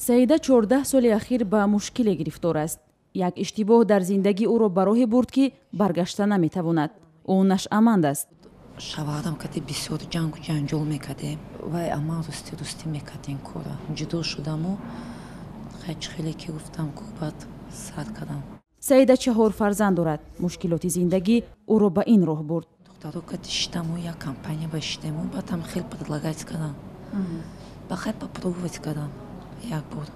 Саида 14 соли ахир ба мушкиле гирифтор аст. Як иштибоҳ дар зиндагӣ ӯро ба роҳе бурд, ки баргашта наметавонад. Ӯ нашъаманд аст. Шавҳарам кати бисёр ҷангу ҷанҷол мекардем. Вай аман русти рустӣ мекард ин кора. Ҷудо шудаму хай, хеле ки гуфтам ку, баъд сар кардам. Саида чаҳор фарзанд дорад. Мушкилоти зиндагӣ ӯро ба ин роҳ бурд. Духтаро кати шидаму, як компания ба шидему, баъдам хел предлагать кардам, ба хай попробовать кардам як бор,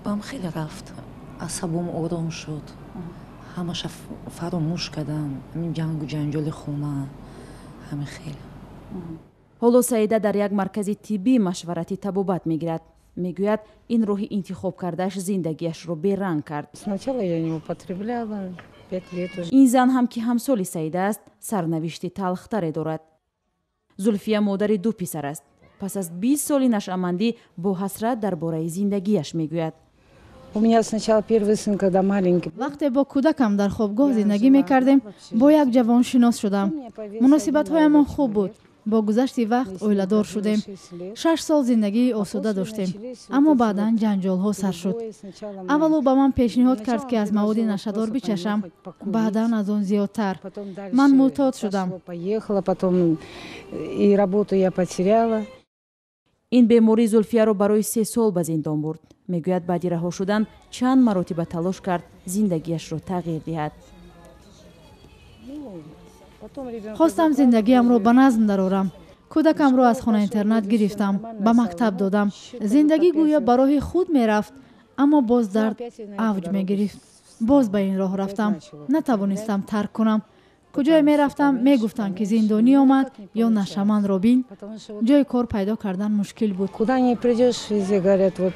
бам хеле рафт, асабом ором шуд, ҳамаша фаромӯш кардам, ҳамин ҷангу ҷанҷоли хона, ҳамин хел. Ҳоло Саида дар як маркази тиббӣ машварати табобат мегирад. Мегӯяд, ин роҳи интихоб кардааш зиндагиашро беранг кард. Сначала я не употребляла, 5 лет уже. Ин зан ҳам, ки ҳамсоли Саида аст, сарнавишти талхтаре дорад. Зулфия модари ду писар аст. Пас аз 20 соли нашъамандӣ бо ҳасрат дар бораи зиндагиаш мегӯяд. У меня сначала первый сын, когда маленький. Вақте бо кӯдакам дар хобгоҳ зиндагӣ мекардем, бо як ҷавон шинос шудам. Муносибатҳоямон хуб буд. Бо гузашти вақт оиладор шудем. 6 сол зиндагии осуда доштем, аммо баъдан ҷанҷолҳо сар шуд. Аввал ӯ ба ман пешниҳод кард, ки аз маводи нашъадор бичашам, баъдан аз он зиёдтар. Ман мӯътод шудам. Поехала, потом и работу я потеряла. Ин беморӣ Зулфияро барои 3 сол ба зиндон бурд. Мегӯяд, баъди раҳо шудан чанд маротиба талош кард зиндагиашро тағйир диҳад. Хостам зиндагиамро ба назм дарорам. Кӯдакамро аз хона-интернат гирифтам, ба мактаб додам. Зиндагӣ гӯё ба роҳи худ мерафт, аммо боз дард авҷ мегирифт. Боз ба ин роҳ рафтам, натавонистам тарк кунам. Куҷое мерафтам, мегуфтанд, ки зиндонӣ омад ё нашъамандро бин. Ҷои кор пайдо кардан мушкил буд. Куда ни придешь, везде говорят: вот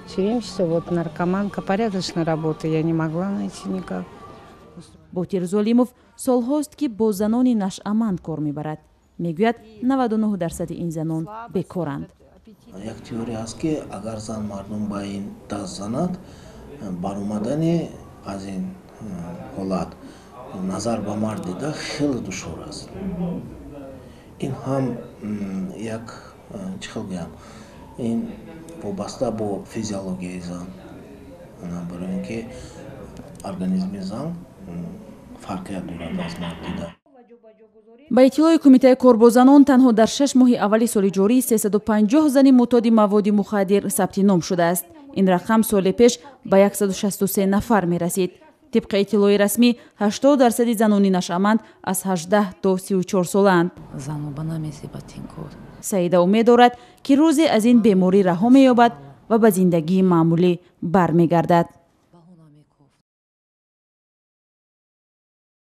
тюремщица, вот наркоманка. Порядочной работы я не могла найти никак. Ботир Золимов солҳост, ки бо занони нашъаманд кор мебарад. Мегӯяд, 99 дарсади ин занон бекоранд. Як теория ҳаст, ки агар зан мардум ба ин даст занад, баромадани аз ин ҳолат назар ба мард дида хеле душвор аст. Ин ҳам як, чӣ хел гӯям, ин вобаста бо физиологияи зан, барои ин ки организми зан фарқият дорад аз мард дида. Ба иттилои Кумитаи кор бо занон, танҳо дар 6 моҳи аввали соли ҷорӣ 350 зани мӯътоди маводи мухаддир сабти ном шудааст. Ин рақам соли пеш ба 163 нафар мерасид. Тибқи иттилои расмӣ, 80 дарсади занони нашъаманд аз 18 то 34 солаанд. Заноба намезебад ин кор. Саида умед дорад, ки рӯзе аз ин беморӣ раҳо меёбад ва ба зиндагии маъмулӣ бармегардад.